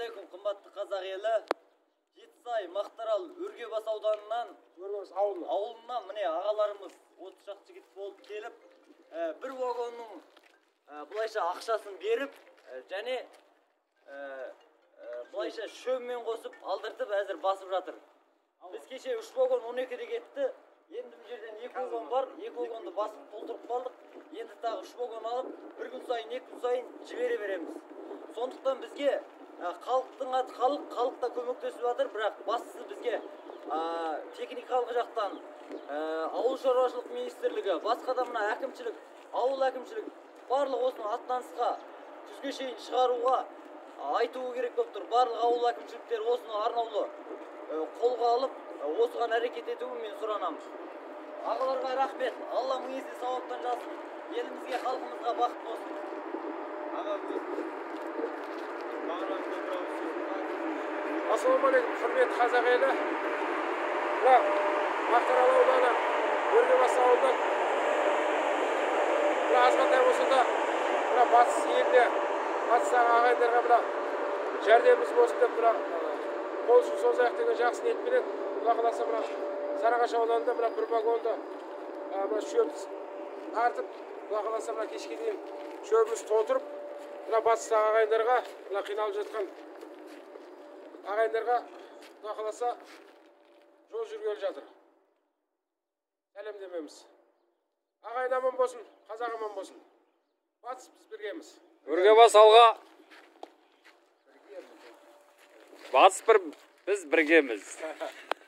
Ассалаумағалейкум, қымбатты қазақ елі. Жетісай, Мақтарал, Өргебас ауданынан, Өргебас ауылынан. Ауылынан міне ағаларымыз 30 шақты жігіт болып келіп, бір вагонның былайша ақшасын беріп, және былайша шөбімен қосып алдыртып әзір басып жатыр. Біз кеше 3 вагон 12-де кетті. Енді бұл жерден 2 вагон бар, 2 вагонды басып толтырып қалдық. Енді тағы 3 вагон алып, бір күн сайын, 2 күн сайын жібере береміз. Сондықтан бізге халықтың аты халық, халық та көмектесіп жатыр, бірақ бастысы бізге техникалық жақтан ауыл шаруашылық министрлігі, басқа да мына әкімшілік, ауыл әкімшілік барлық осыны аттанысқа күзге шейін шығаруға айтуы керек болып тұр. Барлық ауыл әкімшіліктері осыны арнаулы қолға алып, осыған әрекет етуін мен сұранамын. Ағаларға рахмет, Алла мың есе сауаптан жазсын, елімізге, халқымызға бақыт болсын. Ассалаумағалейкум, құрметті қазақ елі. Мына Мақтаарал ауданы, Өргебас ауылынан мына азғантай болса да мына батыс еліне, батыстағы ағайындарға мына жәрдеміміз болсын деп мына қол ұшын созайық деген жақсы ниетпенен Құдай қаласа мына Сарыағаш ауданында мына бір вагонды мына шөп артып, Құдай қаласа мына кешке дейін шөбімізді толтырып, мына батыстағы ағайындарға, мына қиналып жатқан ағайындарға Құдай қаласа жол жүргелі жатыр. Сәлемдемеміз. Ағайын аман болсын, қазақ аман болсын. Батыс біз біргеміз. Өргебас алға. Батыс бір, біз біргеміз.